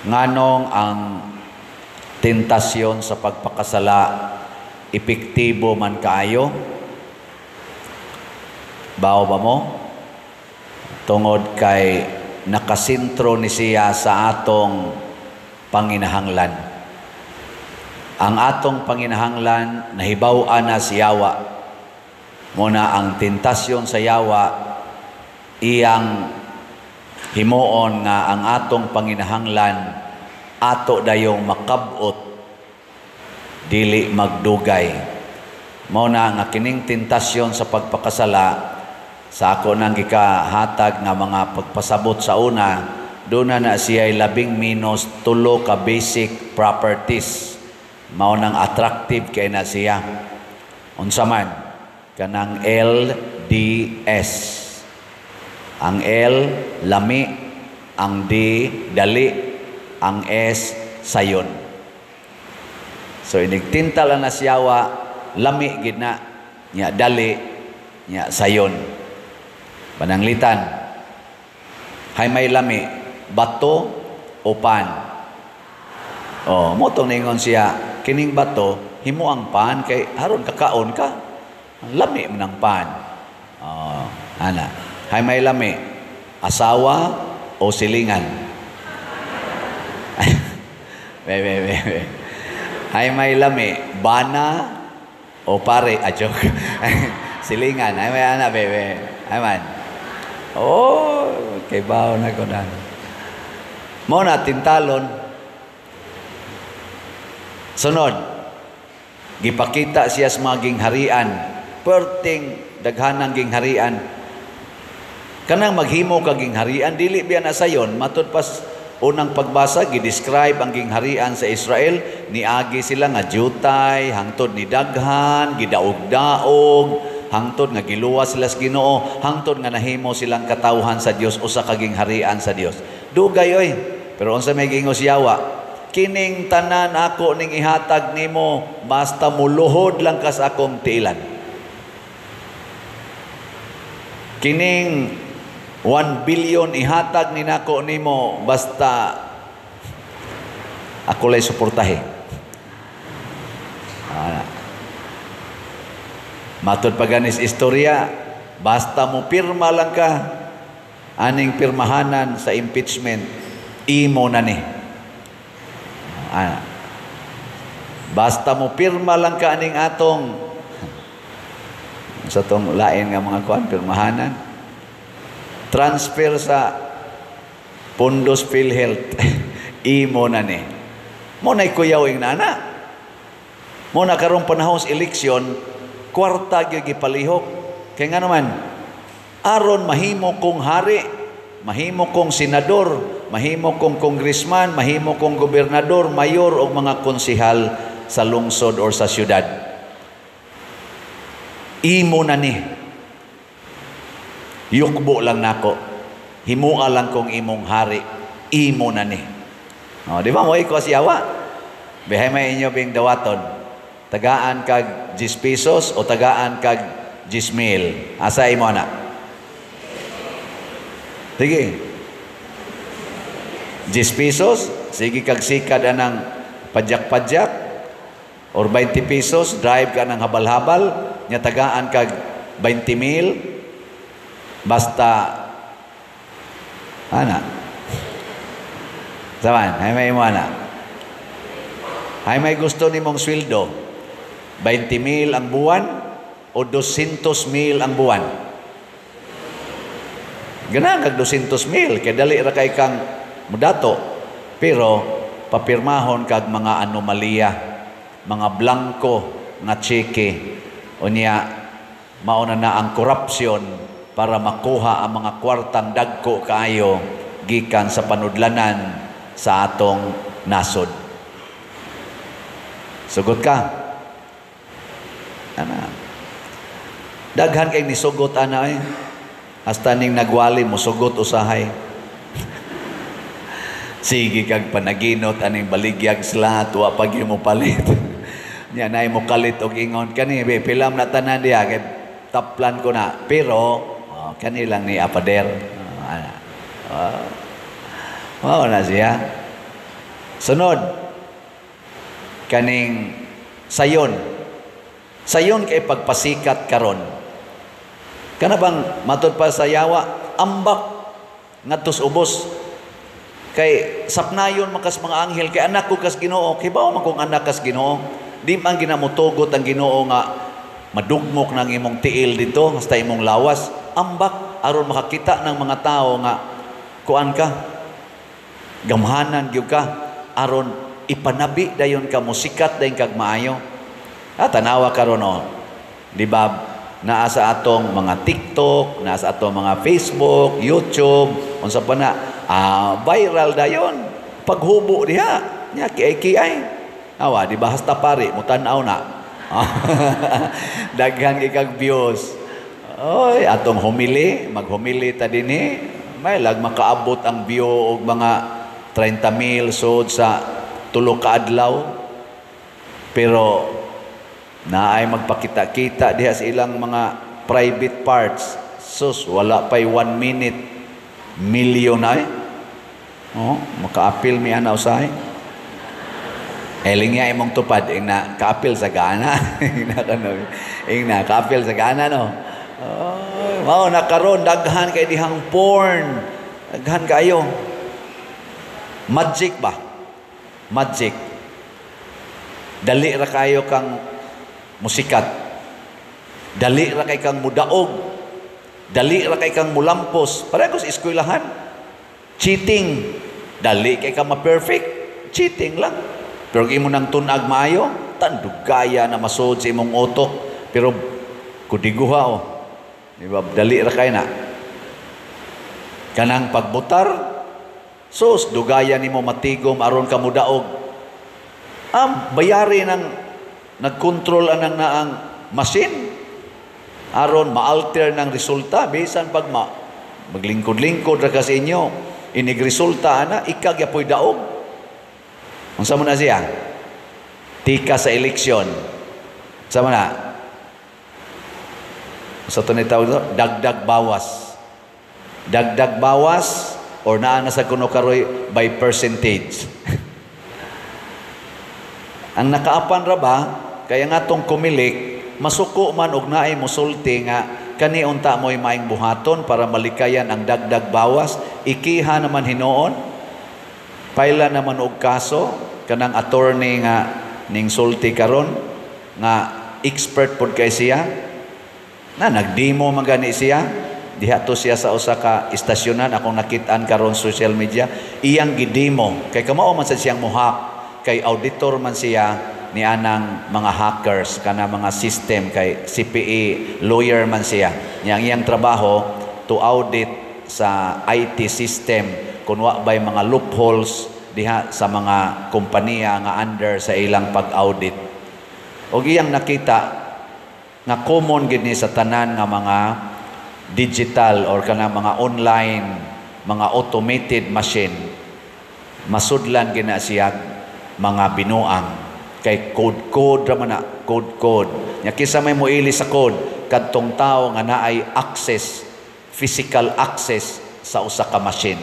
Nganong ang tentasyon sa pagpakasala epektibo man kaayo? Bawo ba mo? Tungod kay nakasentro ni siya sa atong panginahanglan. Ang atong panginahanglan nahibaw-an na si yawa. Muna ang tentasyon sa yawa, iyang himuon nga ang atong panginahanglan ato dayong makabot, dili magdugay. Mao na nga kining tentasyon sa pagpakasala, sa ako nang gikahatag nga mga pagpasabot sa una, duna na siya labing minus tulo ka basic properties. Mao nang attractive kay na siya. Unsa man kanang LDS? Ang L, lami. Ang D, dali. Ang S, sayon. So inigtinta lang na siyawa, lami gid na nya, dali nya, sayon. Pananglitan, hay may lami, bato o pan? Oh, mo tong ningon siya, kining bato himo ang pan kay aron kakaon ka. Ang lami man ang pan. Oh, ana. Hay may lami, asawa o silingan? Be, be, be, be. Hay may lami, bana o pare? Ah, joke. Silingan. Ay may ana, bebe. Ay man. Oh, kay bawo na ko na. Mo na tintalon. Sunod, gipakita siya sa mga gingharian. Perting daghanang gingharian. Kanang maghimo ka gingharian, dili biya na sayon. Matud pas unang pagbasa, gidescribe ang gingharian sa Israel, niagi sila nga jutay, hangtod ni daghan, gidaog-daog, hangtod nga giluwas sila sa Ginoo, hangtod nga nahimo silang katawhan sa Dios, usa ka gingharian sa Dios. Dugay oy. Pero unsa may giingon si yawa? Kining tanan ako ning ihatag nimo basta muluhod lang ka sa akong tiilan. Kining 1 billion ihatag ni nako nimo basta ako lay suportahe. Ah. Matod pa ganis istorya, basta mo pirma lang ka aning pirmahanan sa impeachment, imo na ni. Ah. Basta mo pirma lang ka aning atong sa tong lain nga mga kuan pirmahanan, transfer sa Pondos PhilHealth, imo na ni. Mo na'y kuyaw ing nana. Mo na karong panahon sa eleksyon, kwarta gyud gipalihok. Kay nga naman, aron mahimo kong hari, mahimo kong senador, mahimo kong congressman, mahimo kong gobernador, mayor o mga konsehal sa lungsod or sa syudad. Imo na ni. Yukbo lang nako. Himua lang kong imong hari. Imo na ni. O, di ba mo iko siyawa? Bihay may inyo bing dawaton. Tagaan kag 10 pesos o tagaan kag 10 mil. Asa imo na? Sige. 10 pesos, sige kag sikad anang padyak-padyak, or 20 pesos, drive ka ng habal-habal, nya tagaan kag 20 mil, basta ana. Saman, hay may imo ana. Hay may gusto nimong sweldo, 20 mil ang buwan o 200 mil ang buwan? Ganahan kag 200 mil, kay dali ra kay kang mudato. Pero papirmahon kag mga anomalya, mga blanko nga tseke. Unya, mauna na ang korupsyon para makuha ang mga kwartang dagko kaayo gikan sa panudlanan sa atong nasod. Sugot ka. Ana. Daghan kay nisugot ana eh. Hasta ning nagwali mo sugot usahay. Sige kag panaginot aning baligyag slat, wa pag mo palit. Nya nay mo kalit og ingon kani be pilam na tanan diha kay taplan ko na. Pero oh, kani lang ni apader. Oh, ana. Oh. Mao na siya. Sunod, kaning sayon. Sayon kay pagpasikat karon. Kana bang matud pa sa yawa, ambak ngadto sa ubos. Kay sapnayon man kas mga anghel, kay anak ko kas Ginoo, kibaw man kong anak kas Ginoo. Di man ginamutugot ang Ginoo nga madugmok ng imong tiil dito hasta imong lawas. Ambak aron makakita ng mga tao nga kuan ka, gamhanan gyud ka, aron ipanabi dayon ka, musikat dayon kag maayo. Ah, tanawa karon oh. Di ba naa sa atong mga TikTok, naa sa atong mga Facebook, YouTube, unsa pa na, viral dayon. Paghubo diha, nya kiay-kiay. Awa, di ba hasta pare mutan-aw na. Daghan kay kag views. Oy, atong humili, maghumili ta dinhi, may lag makaabot ang view og mga 30 mil sod sa 3 ka adlaw. Pero naay magpakita-kita diha sa ilang mga private parts. Sus, wala pa'y 1 minute, million ay. Oh, makaapil mi ana usahay. Eling niya imong tupad, ing na kaapil sa gana. Ing na kano, ing na kaapil sa gana no. Oh, mao na karon daghan kay dihang porn. Daghan kayo. Magic ba? Magic. Dali ra kayo kang musikat. Dali ra kay kang mudaog. Dali ra kay kang mulampos. Pareho sa eskwelahan. Cheating. Dali kay kang ma-perfect. Cheating lang. Pero imo nang tunag maayo, tandugaya na masud sa imong utok. Pero kudiguha oh. Di ba? Dali ra kay na. Kanang pagbutar, sus, dugaya nimo matigom aron ka mudaog. Ang bayari ng nagkontrol anang naang machine aron ma-alter ng resulta bisan pag maglingkod-lingkod ra ka sa inyo inig resulta ana ikag yapoy daog. Unsa man na siya? Tika sa eleksyon. Unsa man na? Unsa to ni tawag to? Dagdag bawas. Dagdag bawas or naa na sa kuno karoy by percentage. Ang nakaapan ra ba kaya nga tong kumilik masuko man og naay mosulti nga kani unta mo'y maing buhaton para malikayan ang dagdag bawas, ikiha naman hinuon, paila naman og kaso kanang attorney nga ning sulti karon nga expert pod kay siya na nagdemo man gani siya diha to siya sa usa ka istasyonan akong nakit-an karon social media iyang gidemo kay kamao man sad siyang mohak kay auditor man siya ni anang mga hackers kana mga system kay CPA lawyer man siya. Nya ang iyang trabaho to audit sa IT system kun wa bay mga loopholes diha sa mga kompanya nga under sa ilang pag-audit. Og iyang nakita nga common gid ni sa tanan nga mga digital or kana mga online mga automated machine masudlan gid na siya mga binuang kay code-code ra man na, code-code. Nya kinsa may moili sa code kadtong tawo nga naay access, physical access sa usa ka machine.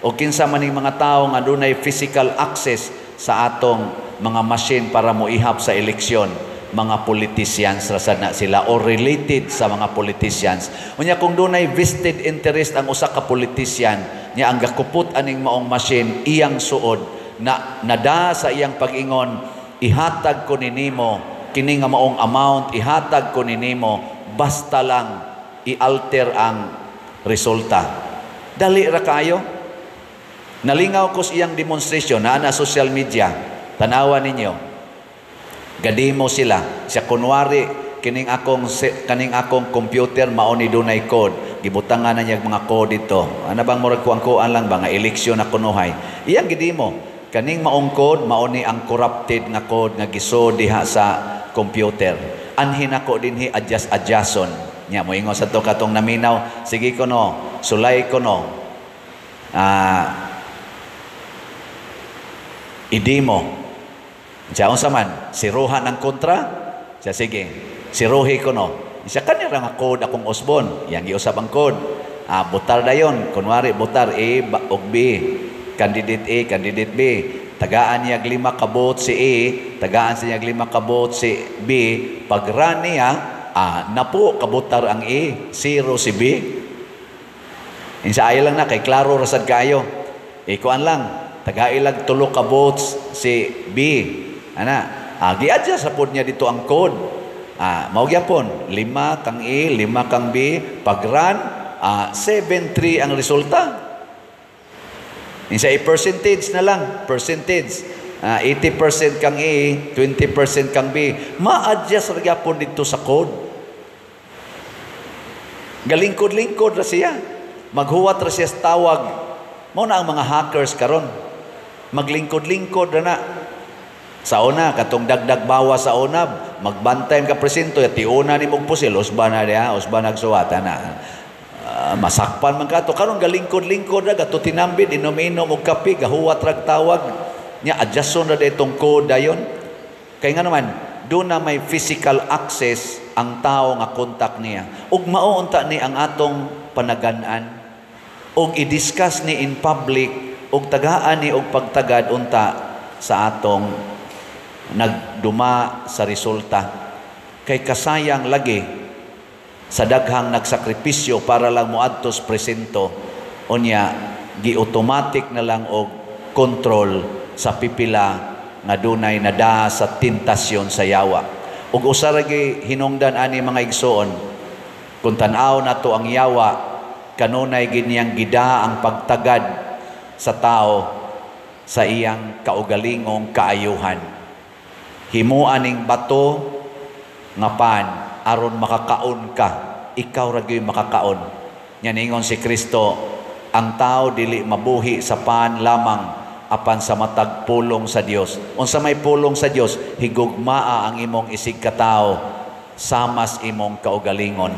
O kinsa man ning mga tawo nga dunay physical access sa atong mga machine para moihap sa eleksyon, mga politicians ra sad na sila or related sa mga politicians. Unya kung dunay vested interest ang usa ka politician, nya ang gakupot aning maong machine iyang suod na nada sa iyang pag-ingon, ihatag ko ni nimo kini nga maong amount, ihatag ko ni nimo basta lang i-alter ang resulta. Dali ra kayo. Nalingaw ko sa iyang demonstration na na social media. Tanawa ninyo. Gademo sila. Siya kunwari kining akong computer mao ni dunay code. Gibutangan na niya mga code dito. Ana bang murag kuang-kuan lang ba nga eleksyon na kunuhay. Iyang gidemo. Kaning maong code mao ni ang corrupted nga code nga gisod diha sa computer. Anhin ako dinhi adjust adjuston. Nya moingon sa to katong naminaw, sige ko no, sulay ko no. Idemo. Siya unsa man, siruhan ang kontra. Siya sige, siruhi ko no. Siya kanira nga code akong usbon. Yang giusab ang code. Butar dayon, kunwari butar A ug B. Candidate A, candidate B. Tagaan niya 5 ka vote si A, tagaan siya 5 ka vote si B. Pag-run niya, napo kabutar ang A, 0 si B. Insa ayo lang na kay klaro rasad kaayo. Ikuan lang, tagailag 3 ka votes si B. Ana, gi-adjust sa pod niya dito ang code. Mao gyapon, 5 kang A, 5 kang B, pag-run, 7-3 ang resulta. Insa i-percentage na lang, percentage. 80% kang A, 20% kang B. Ma-adjust ra gyapon dito sa code. Galingkod-lingkod ra siya. Maghuwat ra siya sa tawag. Mao na ang mga hackers karon. Maglingkod-lingkod ra na. Sa una, katong dagdag bawa sa una, magbantay ka presinto, tiuna ni mong pusil, usba na diha, usba nagsuwata na. Masakpan man kato karon galingkod-lingkod ra gato tinambid, inom-inom og kape, gahuwat rag tawag nya, adjuston ra itong code dayon. Kay nga naman do na may physical access ang tao nga contact niya. Ug mao unta ni ang atong panagan-an ug i-discuss ni in public ug tagaan ni og pagtagad unta sa atong nagduma sa resulta. Kay kasayang lagi sa daghang nagsakripisyo para lang moadto sa presinto, unya gi-automatic na lang og control sa pipila nga dunay nada sa tentasyon sa yawa. Ug usa ra gyud hinungdan ani, mga igsoon, kung tan-aw nato ang yawa, kanunay gid niyang gida ang pagtagad sa tao sa iyang kaugalingong kaayuhan. Himuan ning bato nga pan aron makakaon ka, ikaw ra gyud makakaon. Nya ningon si Kristo, ang tao dili mabuhi sa pan lamang apan sa matag pulong sa Dios. Unsa may pulong sa Dios? Higugmaa ang imong isig katawo samas imong kaugalingon.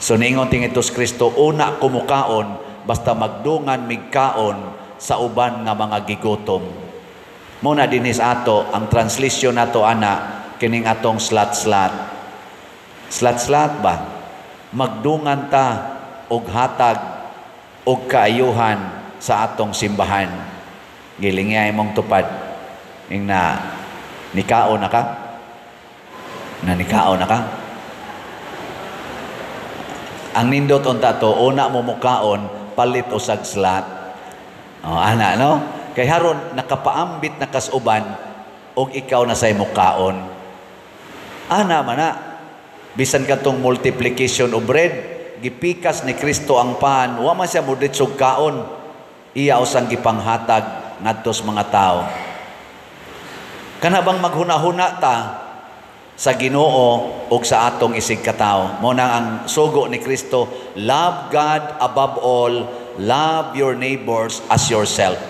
So ningon ting Hesus Kristo, una kumukaon basta magdungan migkaon sa uban nga mga gigutom. Muna dinis ato ang translation nato ana kining atong slat-slat. Slat-slat ba? Magdungan ta og hatag og kaayuhan sa atong simbahan. Gilingay mong tupad. Ing na nikaon na ka? Na nikaon na ka? Ang nindot unta to, una mo mukaon, palit usag slat. O, ana, no? Kay haron nakapaambit na kasuban og ikaw na say mukaon. Ana man na. Bisan katong multiplication of bread, gipikas ni Kristo ang pan, wa man siya moditsog kaon. Iya usang gipanghatag ngadto sa mga tao. Kana bang maghuna-huna ta sa Ginoo ug sa atong isig katawo. Mao nang ang sugo ni Kristo, love God above all, love your neighbors as yourself.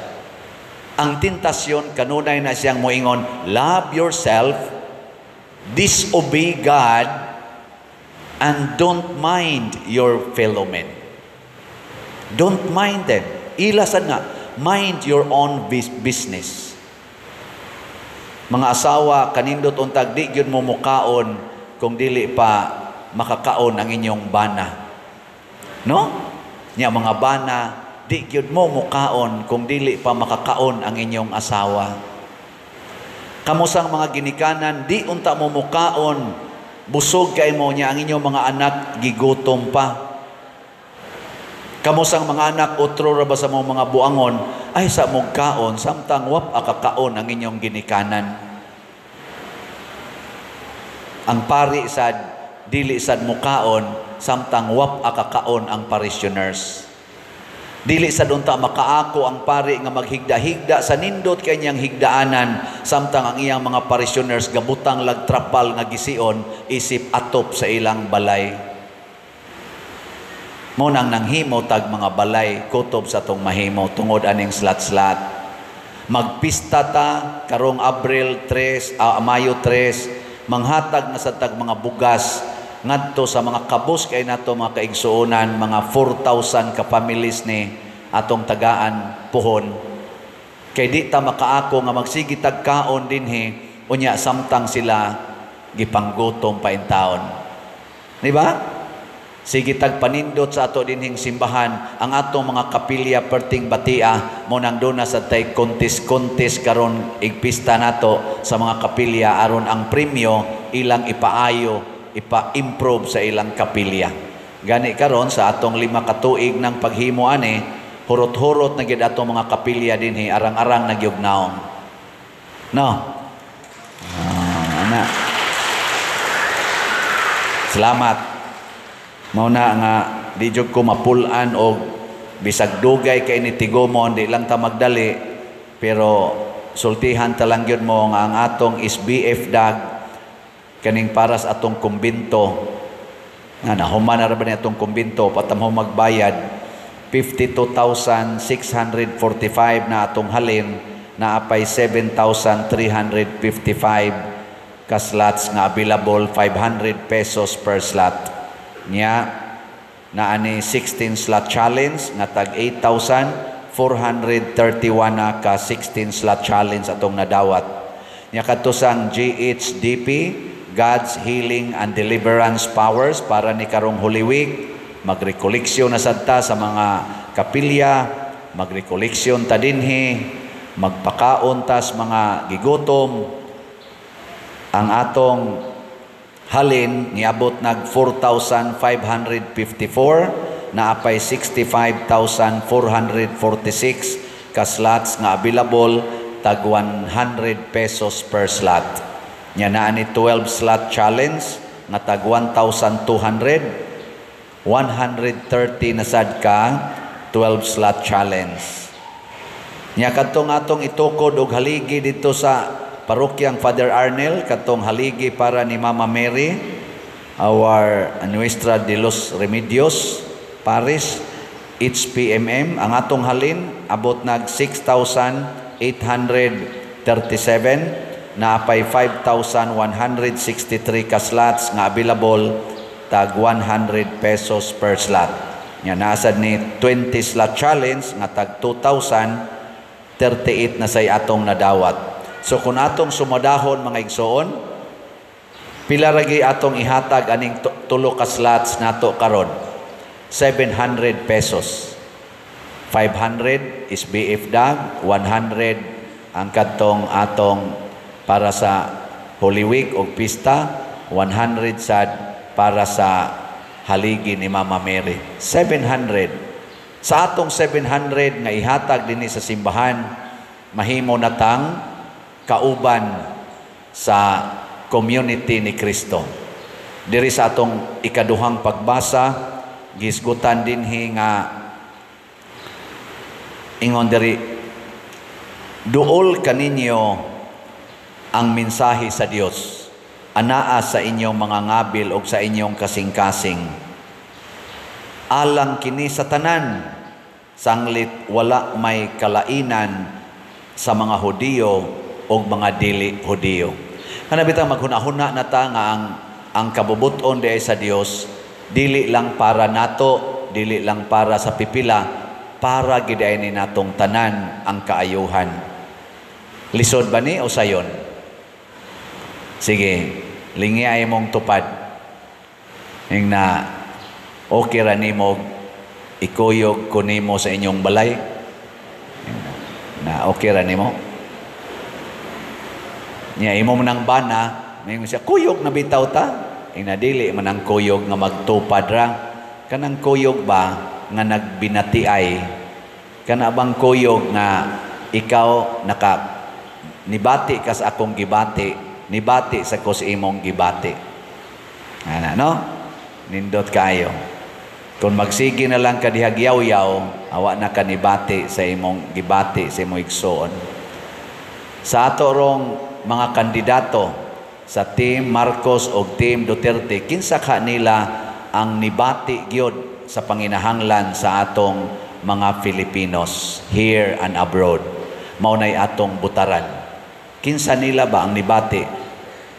Ang tentasyon kanunay na siyang moingon, love yourself, disobey God, and don't mind your fellow men. Don't mind them. Ilasan nga, mind your own business. Mga asawa, kanindot untag di gyud mo mukaon kung dili pa makakaon ang inyong bana. No? Nya mga bana, di gyud mo mukaon kung dili pa makakaon ang inyong asawa. Kamusang mga ginikanan, di unta mo mukaon, busog kay mo niya ang inyong mga anak gigutom pa. Kamusang mga anak, otro ra ba sa mga buangon, ay sa mong kaon, samtang wap akakaon ang inyong ginikanan. Ang pari sad, dili sad mukaon, samtang wap akakaon ang parishioners. Dili sad unta makaako ang pari nga maghigda-higda sa nindot kay niyang higdaanan, samtang ang iyang mga parishioners gabutang lagtrapal nga gision isip atop sa ilang balay. Mo nang nanghimo tag mga balay kutob sa tong mahimo tungod aning slat-slat. Magpista ta karong Abril 3, Mayo 3, manghatag na sa tag mga bugas ngadto sa mga kabus kay nato mga kaigsuonan, mga 4,000 ka families ni atong tagaan puhon. Kay di ta makaako nga magsige tag kaon dinhi unya samtang sila gipanggutom pa in taon. Di ba? Sige tag panindot sa ato dinhing simbahan, ang atong mga kapilya perting batia mo nang duna sa tay contest-contest karon igpista nato sa mga kapilya aron ang premyo ilang ipaayo, ipa-improve sa ilang kapilya. Gani karon sa atong 5 ka tuig ng paghimo ani, hurot-hurot na gid atong mga kapilya dinhi, arang-arang na gyud naong. No? Ana. Salamat. Mao na nga di jud ko mapul-an og bisag dugay kay ni tigumon, di lang ta magdali, pero sultihan ta lang gyud mo nga ang atong SBF dag kaning para sa atong kumbinto nga nahuman na ra ba ni atong kumbinto patamho magbayad 52,645 na atong halin, naapay 7,355 ka slots nga available, 500 pesos per slot. Nya naa ni 16 slot challenge nga tag 8,431 na ka 16 slot challenge atong nadawat. Nya kadto sang GHDP, God's Healing and Deliverance Powers, para ni karong Holy Week, magrekoleksyon na sad ta sa mga kapilya, magrekoleksyon ta dinhi, magpakaon tas mga gigutom. Ang atong halin niabot nag 4,554, naapay 65,446 ka slots nga available, tag 100 pesos per slot. Nya naa ni 12 slot challenge nga tag 1,200, 130 na sad ka 12 slot challenge. Nya kadtong atong itukod og haligi didto sa parokyang Father Arnel, katong haligi para ni Mama Mary, our Nuestra de los Remedios Parish, HPMM, ang atong halin abot nag 6,837, naapay 5,163 ka slots nga available, tag 100 pesos per slot. Nya naasad ni 20 slot challenge nga tag 2,038 na say atong nadawat. So kung atong sumadahon mga igsoon, pila ragi atong ihatag aning tulo ka slots nato karon? 700 pesos. 500 is BF dag, 100 ang kadtong atong para sa Holy Week o pista, 100 sad para sa haligi ni Mama Mary. 700. Sa atong 700 nga ihatag dinhi sa simbahan, mahimo na tang kauban sa community ni Kristo. Diri sa atong ikaduhang pagbasa, gisgutan dinhi nga ingon diri, duol kaninyo ang mensahe sa Dios, anaa sa inyong mga ngabil og sa inyong kasing-kasing. Alang kini sa tanan, sanglit wala may kalainan sa mga Hudiyo og mga dili Hudiyo. Kana bitang maghuna-huna na ta nga ang kabubuton diay sa Dios dili lang para nato, dili lang para sa pipila, para gid ay ni natong tanan ang kaayuhan. Lisod ba ni o sayon? Sige, lingi ay mong tupad. Ing na okay ra nimo ikuyog ko nimo sa inyong balay. Na okay ra nimo. Nya imo man ang bana, may siya kuyog na bitaw ta. Ing na dili man ang kuyog nga magtupad ra. Kanang kuyog ba nga nagbinatiay? Kana bang kuyog nga ikaw naka nibati ka sa akong gibati, nibati sa ko sa imong gibati? Ana no? Nindot kaayo. Kung magsige na lang ka dihag yaw-yaw, awa na ka nibati sa imong gibati sa imong igsoon. Sa ato rong mga kandidato sa Team Marcos o Team Duterte, kinsa ka nila ang nibati gyud sa panginahanglan sa atong mga Filipinos here and abroad? Mao nay atong butaran. Kinsa nila ba ang nibati?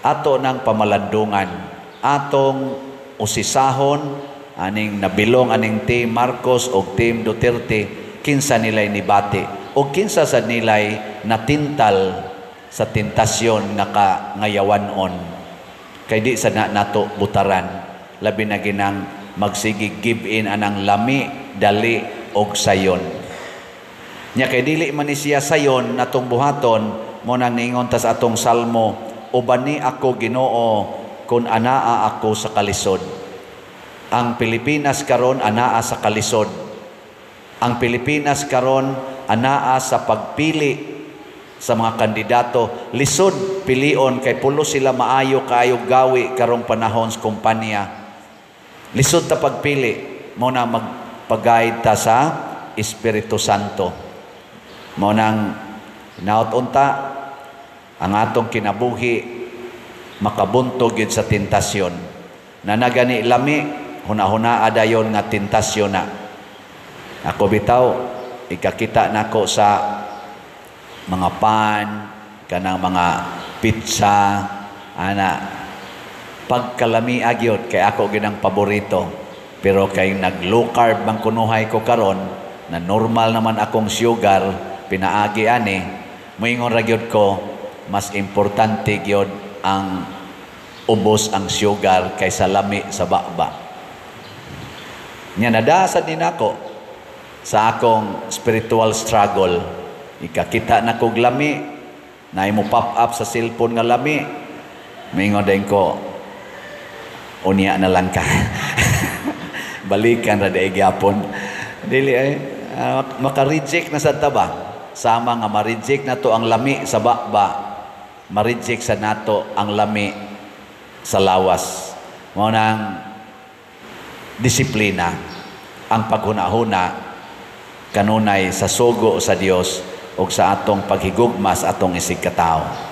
Ato ng pamalandungan, atong usisahon aning nabilong aning Team Marcos o Team Duterte, kinsa nila'y nibati o kinsa sa nila'y natintal sa tentasyon nga kangayawanon. Kay di sa nato butaran, labi na ginang magsige give in anang lami, dali og sayon. Nya kay dili man ni siya sayon natong buhaton, mo nang niingon ta sa atong salmo, "Ubani ako, Ginoo, kun anaa ako sa kalisod." Ang Pilipinas karon anaa sa kalisod. Ang Pilipinas karon anaa sa pagpili sa mga kandidato. Lisod pilion kay pulos sila maayo kaayo gawi karong panahon sa kumpanya. Lisod ta pagpili. Mo na magpag-guide ta sa Espiritu Santo. Mo nang hinaot unta ang atong kinabuhi makabuntog gyud sa tentasyon. Na nagani lami, huna-huna adayon nga tentasyon na. Ako bitaw, ikakita nako sa mga pan, kanang mga pizza, ana, pagkalami agyot, kay ako ginang paborito. Pero kay nag low carb man kunuhay ko karon, na normal naman akong sugar, pinaagi ani, moingon ra gyud ko, mas importante gyud ang ubos ang sugar kaysa lami sa baba. Nya nadasad ni nako sa akong spiritual struggle. Ikakita na kog lami, na mo pop up sa cellphone nga lami, moingon din ko, unya na lang ka. Balikan ra di gyapon. Dili ay maka-reject na sa taba. Sama nga ma-reject na to ang lami sa baba, ma-reject sa nato ang lami sa lawas. Mao nang disiplina ang paghuna-huna kanunay sa sugo sa Dios ug sa atong paghigugma sa atong isigkatawo.